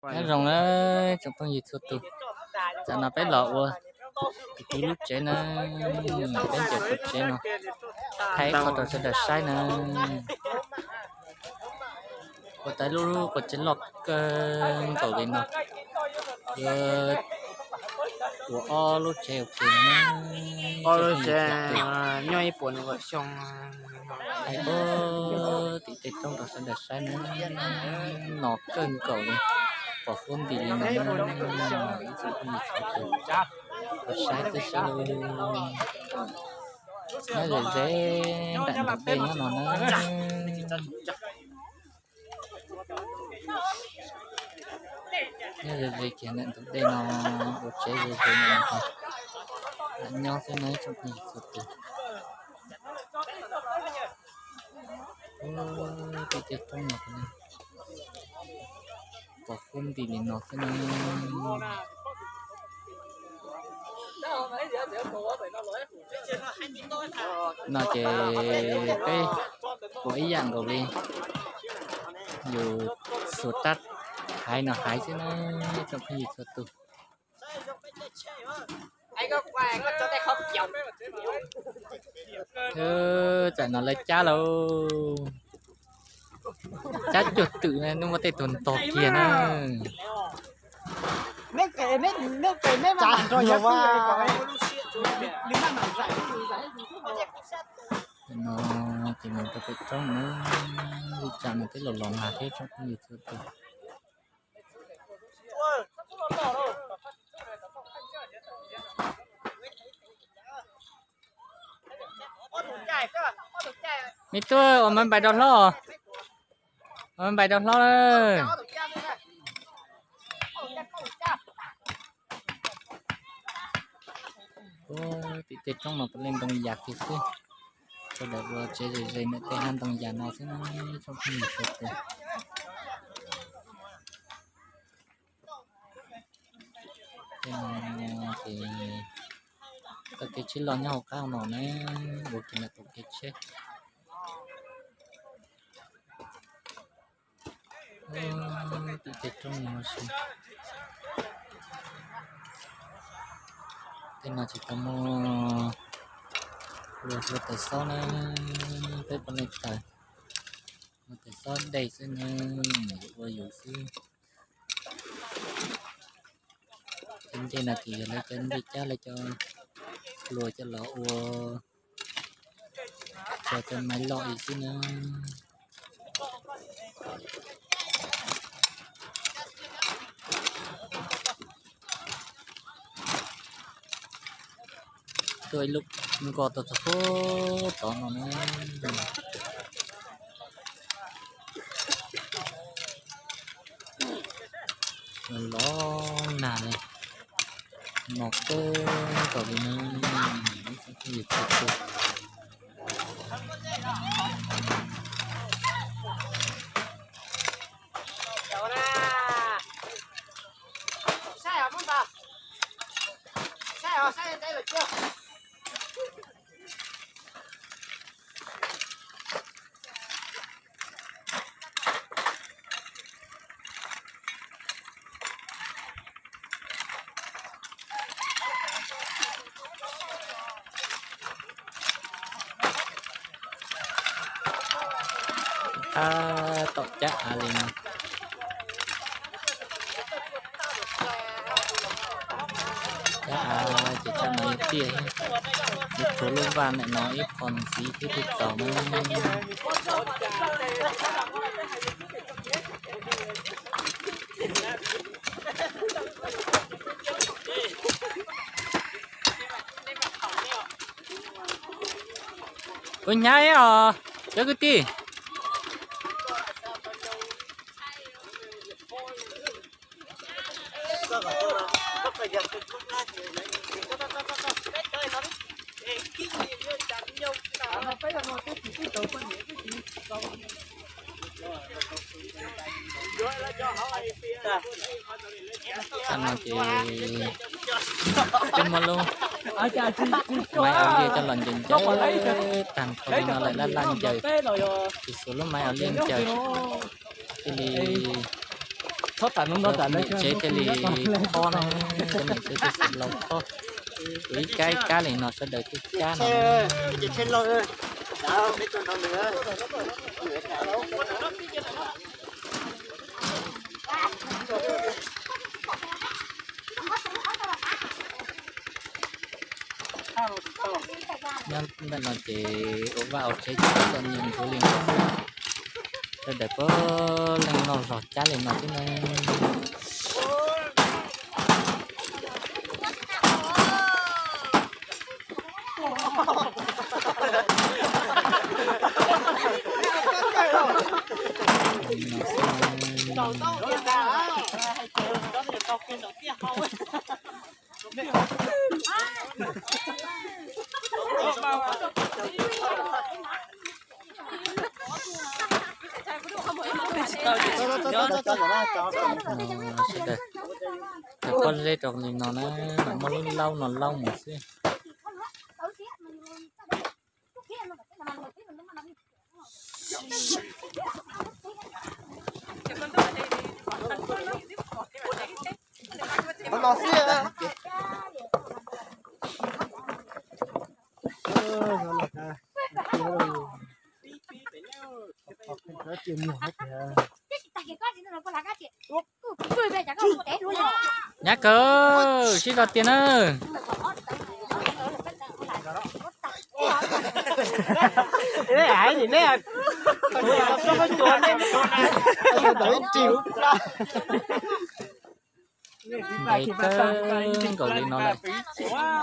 Nyob zoo nawb tsoom phooj ywg txhua tus, tam no peb los ua tus lub tsev na, peb ncaws tus tsev no thaij qhov rau sawv daws saib na. Ua tau lub quas tsev loj kawg nkaus li no, yuav ua ob lub tsev ua ke na. Ob lub tsev nyob ib puas nws ua xyoo. Thaij pem tim tej roob rau sawv daws saib na, no kawg nkaus li, pom fuab nti li no na. Ib tsoom phooj ywg txhua tus, saib twb saib lawm. Nyob ze ze nraim ntug dej nyob no na. Nyob ze ze kiag ntawm ntug dej no, ua tsev ze ze no, lam nyob xwb na tsoom phooj ywg txhua tus. Ua tej tej roob no, pom fuab nti li no xwb na. No ces peb ua ib yam nkaus li yus xuas rab haiv no haiv xwb na tsoom phooj ywg txhua tus. Tam no lawv cab lauj, cab cuag twm, nws muaj tej tug ntog kiag na. No ces mus rau pem roob na, li cas mas twb los los nag thiab tsoom phooj ywg txhua tus. Me tub, ua me npais rau hlob, ua me npais rau hlob. Tim tej roob no puav leej ntoo yas kiag xwb, sawv daws ua tsev ze ze ntawm tej hab ntoo yas no xwb na tsoom phooj ywg txhua tus. Tej no ces txoj kev tsheb loj nyob hauv qab no na, ua kiag ntawm tus kev tsheb. Tim tej roob no, tej no tsis tau muaj, luag hlua taws xob na, peb puav leej taws, ua taws xob dej xwb na, ua yus xwb. Cov ncej no ces yog lawv cov ncej cab lawv cov hluas coj los ua, cov cov maiv loj ib xwb na. Tuaj ib lub nkoj tuaj txog puag tod no na. Los nag li, mos kawg nkaus li na. Tab tom cab av li no. Cab av ces cab no tiaj, yuav tshuav lub vaj ntawm no ib qho ntxiv thiab thiaj txaus na. Kuv hnyav os cov kwv tij. Tam no ces twb muab lub maiv ua liaj coj los ncaws ncaws tag nrho li no lawm, laj laj ncaws, tsis xuas lub maiv ua liaj ncaws, cia li Tsev thiaj li khob na, cov niam tsev thiaj li los khob. Tus ib kab ib kab li no sawv daws thiaj kab no. Nyob ntawm no ces ua vaj ua tsev ces txom nyem ntsuav li no xwb. Sawv daws puav leej loj zog cab li no xwb na. Cov pob zeb rau li no na, muab lub laub no laub mus xwb. Nyab kawg, sib zog tiag na. Ntev kawg nkaus li no lawm,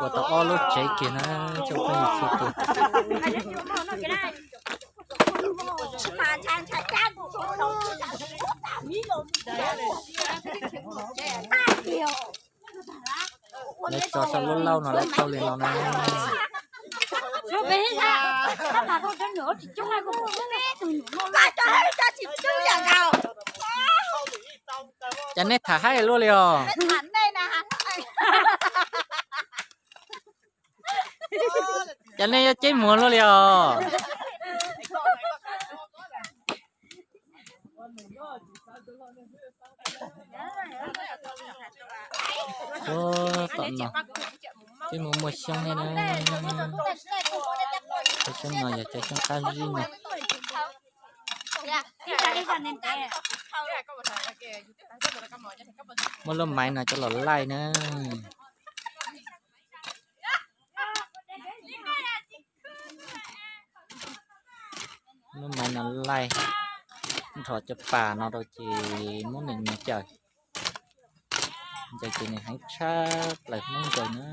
ua tau ob lub tsev kiag na, tsoom phooj ywg txhua tus. Lawv tso saum lub laub no lawv thauj li no na. Cas nej tham haib luaj li os? Cas nej yuav ceb muag luaj li os? Ua tom no twb muaj muaj xyoob thiab na. Cov xyoob no yog cov xyoob qab zib no. Muab lub maiv no coj los laij na. Lub maiv no laij, nrho cov pas no rau ces muab nws ncaws. Ncaws ces nws heev tshaj plaws Hmoob ncaws na.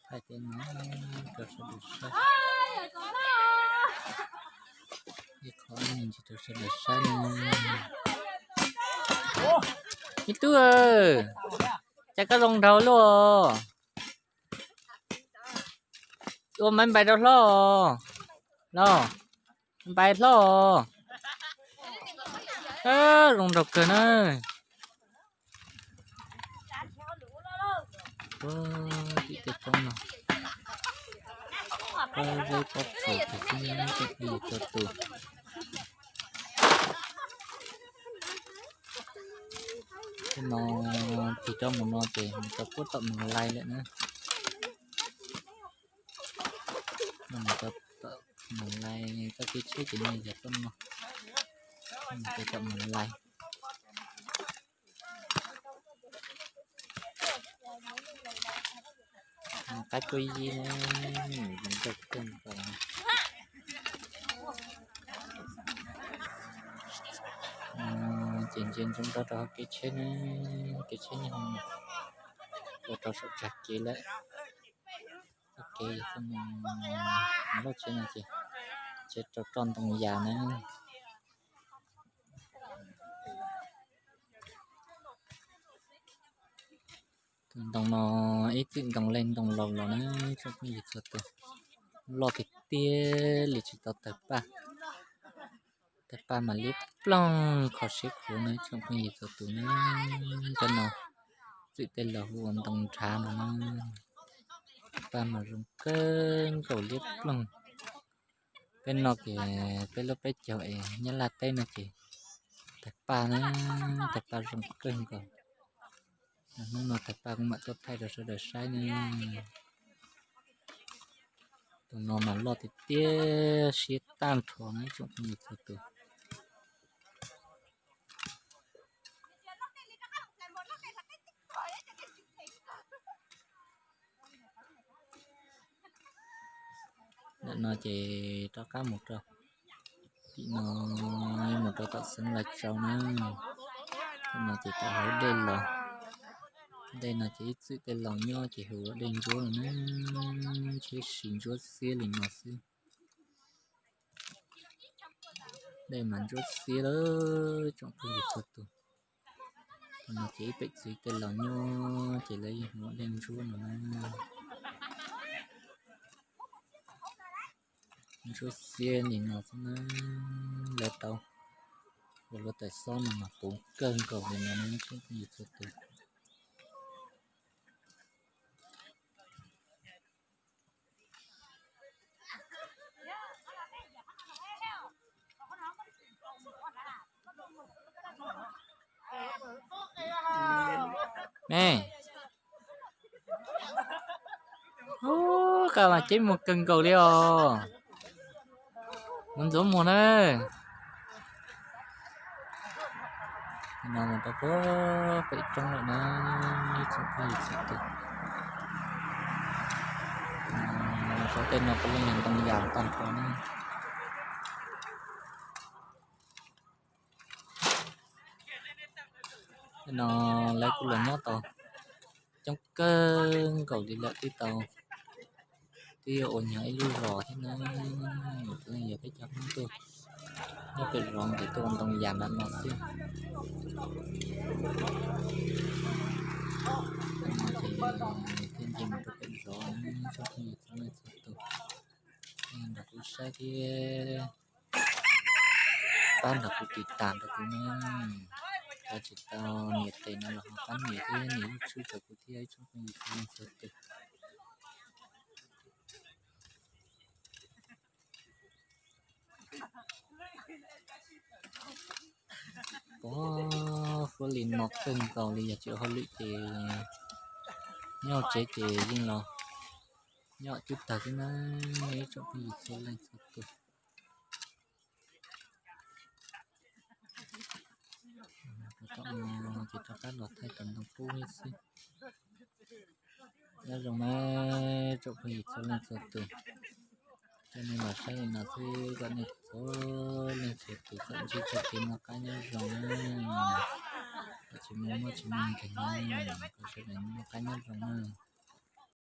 Hais tias no rau sawv daws saib. Ib qho me ntsis rau sawv daws saib no. Me tub, cas koj zoo nraug luaj? Ua maiv npais rau hlob os. Los, npais hlob os. Zoo nraug kawg na. Tim tej roob no, pob zeb pob tsuas cov xib nyob cov phooj ywg txhua tus. Tej no tig rov mus no ces mus rau puag tom Moos Lais lawm na. Mus rau tom Moos Lais, txoj kev tsheb ces nws yog tuaj no, mus rau tom Moos Lais. Qaib tuaj yig na, zoo nkauj kawg nkaus. Ces ntsia ntsoov rau hauv kev tsheb na, kev tsheb nyob hauv no, ua rau saum tsag kev lawm. Txoj kev yog txoj no, lub tsheb no ces tsheb rau roj ntoo yas na. Ntoo no ib txwm ntoo lej ntoo laus los na, tsoom phooj ywg txhua tus, loj tiag tiag li tsis tau tawg paj. Tawg paj mas liab ploog kho siab khuav na tsoom phooj ywg txhua tus na. Cov no txwm tej laus hu ua ntoo nrhav no na. Tawg paj mas zoo kawg nkaus liab ploog. Peb no ces peb lub peb caug es Nyab Laj teb no ces tawg paj na, tawg paj zoo kawg nkaus. Hnub no tawg paj kuv mam tuaj thaij rau sawv daws saib ne. Tus no mas loj tiag tiag siab tag nrho na tsoom phooj ywg txhua tus. Ntawm no ces rov qab mus rau tim no, mus rau tom xeev Lais Tsau na. Tom no ces rau hauv dej los, dej no ces ib txwm tej laus nyob ces hu ua dej ntsuab no na, tsheb si ntsuab xiab li no xwb. Dej mas ntsuab xiab lawm tsoom phooj ywg txhua tus. Tom no ces ib pem txwv tej laus nyob ces lawv yeej hu ua dej ntsuab no na. Ntsuab xiab li no xwb na, lawv tau ua lub tawm xob no mas puv kawg nkaus li no na tsoom phooj ywg txhua tus. Me, ub, qab mas ceb muag kawg nkaus li os. Mus ntxuav muag na. No mus rau puag pem roob lawm na, tsoom phooj ywg txhua tus. Saib tej no puav leej yog ntoo yas tag nrho na. Tej no lawv kuj los nyob tau coob kawg nkaus li lawm, twb tau, twb yuav ua nyuag ib lub zos thiab na. Puav leej yog peb cov Hmoob tuaj nyob pem zos ces tuaj ua ntoo yas ntawm no xwb. Ces thiaj nce mus rau pem zos na, tsoom phooj ywg txhua leej txhua tus, nrog kuv saib thiab pab nrog kuv tiv tas rau kuv na. Cov tsis tau nias tes no los ho pab nias thiab nias lub tswb rau kuv thiab ib tsoom phooj ywg txhua leej txhua tus. Pov fuab li no kawg nkaus li, yog tsis ua hauj lwm ces nyob hauv tsev ces yeej los nyob cub tag xwb na, ib tsoom phooj ywg txhua leej txhua tus. Tom no ces rov qab los thaij tom ntoo qub xwb. Nyob zoo na tsoom phooj ywg txhua leej txhua tus, coj nej los saib li no xwb, kom nej txhua leej txhua tus kom ntsib txoj kev noj qab nyob zoo na. Kom tsis muaj mob tsis muaj nkeeg na, kom sawv daws noj qab nyob zoo na.